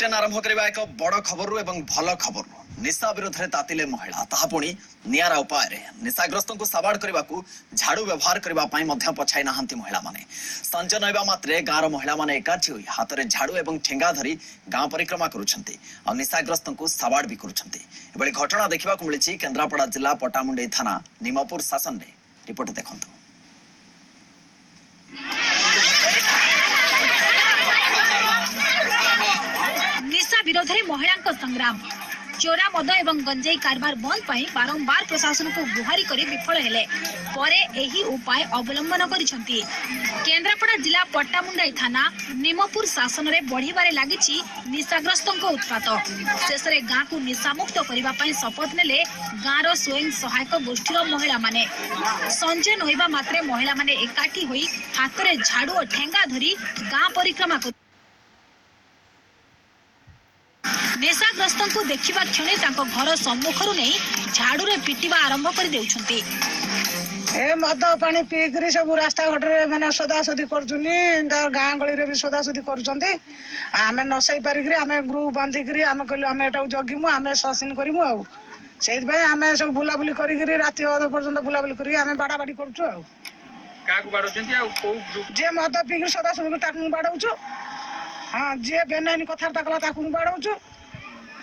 Bulletin ଆରମ୍ଭ କରିବା ଏକ ବଡ଼ ଖବରରୁ ଏବଂ ଭଲ ଖବରରୁ। ନିଶା ବିରୋଧରେ ତାତିଲେ ମହିଳା, ତାହା ପୁଣି ନିଆରା ଉପାୟରେ। ନିଶାଗ୍ରସ୍ତଙ୍କୁ ସାବାଡ଼ କରିବାକୁ ଝାଡୁ ବ୍ୟବହାର କରିବା ପାଇଁ ମଧ୍ୟ ପଛାଇ ନାହାନ୍ତି ମହିଳାମାନେ। ସଞ୍ଜ ନଇବା ମାତ୍ରେ ଗାଁର ମହିଳାମାନେ ଏକାଠି ହୋଇ ହାତରେ ଝାଡୁ ଏବଂ ଠେଙ୍ଗା ଧରି ଗାଁ ପରିକ୍ରମା କରୁଛନ୍ତି ଆଉ ନିଶାଗ୍ରସ୍ତଙ୍କୁ ସାବାଡ଼ ବି କରୁଛନ୍ତି। ଏଭଳି ଘଟଣା ଦେଖିବାକୁ ମିଳିଛି କେନ୍ଦ୍ରାପଡ଼ା ଜିଲ୍ଲା ପଟ୍ଟାମୁଣ୍ଡେଇ ଥାନା ନିମପୁର ଶାସନରେ। ରିପୋର୍ଟ ଦେଖନ୍ତୁ। ନିଶା ବିରୋଧରେ ମହିଳାଙ୍କ ସଂଗ୍ରାମ। ଚୋରା ମଦ ଏବଂ ଗଞ୍ଜେଇ କାରବାର ବନ୍ଦ ପାଇଁ ବାରମ୍ବାର ପ୍ରଶାସନକୁ ଗୁହାରି କରି ବିଫଳ ହେଲେ ପରେ ଏହି ଉପାୟ ଅବଲମ୍ବନ କରିଛନ୍ତି। କେନ୍ଦ୍ରାପଡ଼ା ଜିଲ୍ଲା ପଟ୍ଟାମୁଣ୍ଡାଇ ଥାନା ନିମପୁର ଶାସନରେ ବଢ଼ିବାରେ ଲାଗିଛି ନିଶାଗ୍ରସ୍ତଙ୍କ ଉତ୍ପାତ। ଶେଷରେ ଗାଁକୁ ନିଶାମୁକ୍ତ କରିବା ପାଇଁ ଶପଥ ନେଲେ ଗାଁର ସ୍ୱୟଂ ସହାୟକ ଗୋଷ୍ଠୀର ମହିଳାମାନେ। ସଞ୍ଜ ନଇବା ମାତ୍ରେ ମହିଳାମାନେ ଏକାଠି ହୋଇ ହାତରେ ଝାଡୁ ଓ ଠେଙ୍ଗା ଧରି ଗାଁ ପରିକ୍ରମା କରୁ ନେଶାଗ୍ରସ୍ତଙ୍କୁ ଦେଖିବା କ୍ଷଣି ତାଙ୍କ ଘର ସମ୍ମୁଖରୁ ନେଇ ଝାଡୁରେ ପିଟିବା ଆରମ୍ଭ କରିଦେଉଛନ୍ତି। ଏ ମଦ ପାଣି ପିଇକିରି ସବୁ ରାସ୍ତାଘାଟରେ ମାନେ ସୋଦାସୋଦି କରୁଛନ୍ତି, ଗାଁ ଗହଳିରେ ବି ସୋଦାସୋଦି କରୁଛନ୍ତି। ଆମେ ନ ସହି ପାରିକିରି ଆମେ ଗ୍ରୁପ ବାନ୍ଧିକିରି ଆମେ କହିଲୁ ଆମେ ଏଟାକୁ ଜଗିମୁ, ଆମେ ଶାସନ କରିମୁ। ଆଉ ସେଇଥିପାଇଁ ଆମେ ସବୁ ବୁଲାବୁଲି କରିକିରି ରାତି ଅଧ ପର୍ଯ୍ୟନ୍ତ ବୁଲାବୁଲି କରିକି ଆମେ ବାଡାବାଡି କରୁଛୁ। ଆଉ କାହାକୁ ବାଡଉଛନ୍ତି? ଆଉ କୋଉ ଗ୍ରୁପ? ଯିଏ ମଦ ପିଇକିରି ସଦାସୋଦି ତାକୁ ବାଡଉଛୁ। ହଁ, ଯିଏ ବେନାଇନ କଥାବାର୍ତ୍ତା କଲା ତାକୁ ବାଡଉଛୁ।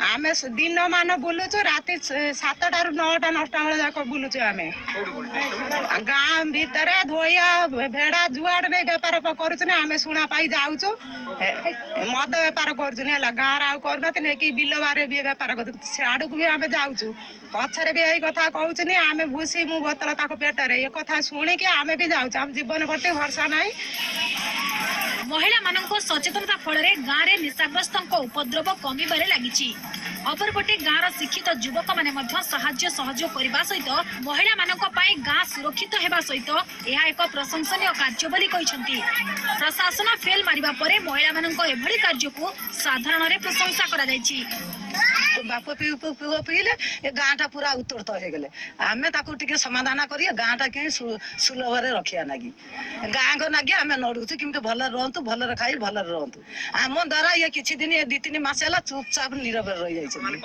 ଆମେ ଦିନ ମାନ ବୁଲୁଛୁ, ରାତି 7ଟାରୁ 9ଟା 10ଟା ବେଳ ଯାକ ବୁଲୁଛୁ। ଆମେ ଗାଁ ଭିତରେ ଧୋଇଆ ଭେଡା ଯୁଆଡେ ବି ବେପାର କରୁଛୁ ନା ଆମେ ଶୁଣା ପାଇ ଯାଉଛୁ। ମଦ ବେପାର କରୁଛୁ ହେଲା, ଗାଁରେ ଆଉ କରୁନାହାନ୍ତି ନେଇକି ବିଲ ବାରେ ବି ବେପାର କରୁଛନ୍ତି, ସିଆଡକୁ ବି ଆମେ ଯାଉଛୁ। ପଛରେ ବି ଏଇ କଥା କହୁଛନ୍ତି, ଆମେ ଭୁସି ମୁଁ ବୋତଲ ତାକୁ ପେଟରେ, ଏ କଥା ଶୁଣିକି ଆମେ ବି ଯାଉଛୁ। ଆମ ଜୀବନ ପ୍ରତି ଭରସା ନାହିଁ। ମହିଳାମାନଙ୍କ ସଚେତନତା ଫଳରେ ଗାଁରେ ନିଶାଗ୍ରସ୍ତଙ୍କ ଉପଦ୍ରବ କମିବାରେ ଲାଗିଛି। ଅପରପଟେ ଗାଁର ଶିକ୍ଷିତ ଯୁବକମାନେ ମଧ୍ୟ ସାହାଯ୍ୟ ସହଯୋଗ କରିବା ସହିତ ମହିଳାମାନଙ୍କ ପାଇଁ ଗାଁ ସୁରକ୍ଷିତ ହେବା ସହିତ ଏହା ଏକ ପ୍ରଶଂସନୀୟ କାର୍ଯ୍ୟ ବୋଲି କହିଛନ୍ତି। ପ୍ରଶାସନ ଫେଲ୍ ମାରିବା ପରେ ମହିଳାମାନଙ୍କ ଏଭଳି କାର୍ଯ୍ୟକୁ ସାଧାରଣରେ ପ୍ରଶଂସା କରାଯାଇଛି। ବାପ ପିଉ ପୁଅ ପିଇଲେ ଏ ଗାଁଟା ପୁରା ଉତ୍ତରତ ହେଇଗଲେ। ଆମେ ତାକୁ ଟିକେ ସମାଧାନ କରି ଗାଁଟା କେମିତି ସୁଲଭରେ ରଖିବା ନାଗି, ଗାଁଙ୍କ ନାଗି ଆମେ ଲଢୁଛୁ। କେମିତି ଭଲରେ ରୁହନ୍ତୁ, ଭଲରେ ଖାଇ ଭଲରେ ରୁହନ୍ତୁ। ଆମ ଦ୍ୱାରା ଇଏ କିଛି ଦିନ, ଏ 2-3 ମାସ ହେଲା ଚୁପଚାପ ନିରବରେ ରହିଯାଇଛନ୍ତି।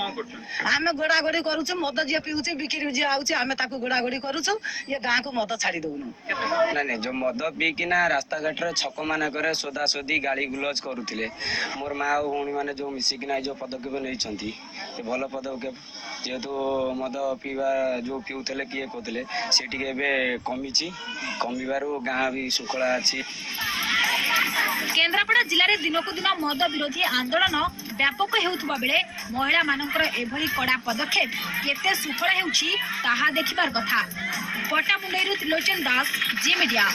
ଆମେ ଗୋଡାଗୋଡି କରୁଛୁ, ମଦ ଯିଏ ପିଉଛି ବିକ୍ରି ଯିଏ ଆଉଛି ଆମେ ତାକୁ ଗୋଡାଗୋଡି କରୁଛୁ। ଇଏ ଗାଁକୁ ମଦ ଛାଡି ଦଉନୁ। ନାଇଁ ନାଇଁ, ଯୋଉ ମଦ ପିଇକିନା ରାସ୍ତାଘାଟରେ ଛକ ମାନଙ୍କରେ ସୋଦାସୋଦି ଗାଳି ଗୁଲଜ କରୁଥିଲେ, ମୋର ମା ଆଉ ଭଉଣୀ ମାନେ ଯୋଉ ମିଶିକିନା ଏଇ ଯୋଉ ପଦକ୍ଷେପ ନେଇଛନ୍ତି ଏ ଭଲ ପଦକ୍ଷେପ। ଯେହେତୁ ମଦ ପିଇବା ଯୋଉ ପିଉଥିଲେ କିଏ କହୁଥିଲେ ସେ ଟିକେ ଏବେ କମିଛି, କମିବାରୁ ଗାଁ ବି ଶୃଙ୍ଖଳା ଅଛି। କେନ୍ଦ୍ରାପଡ଼ା ଜିଲ୍ଲାରେ ଦିନକୁ ଦିନ ମଦ ବିରୋଧୀ ଆନ୍ଦୋଳନ ବ୍ୟାପକ ହେଉଥିବା ବେଳେ ମହିଳାମାନଙ୍କର ଏଭଳି କଡ଼ା ପଦକ୍ଷେପ କେତେ ସୁଫଳ ହେଉଛି ତାହା ଦେଖିବାର କଥା। ପଟ୍ଟାମୁଣ୍ଡାଇରୁ ତ୍ରିଲୋଚନ ଦାସ, ଜି ମିଡିଆ।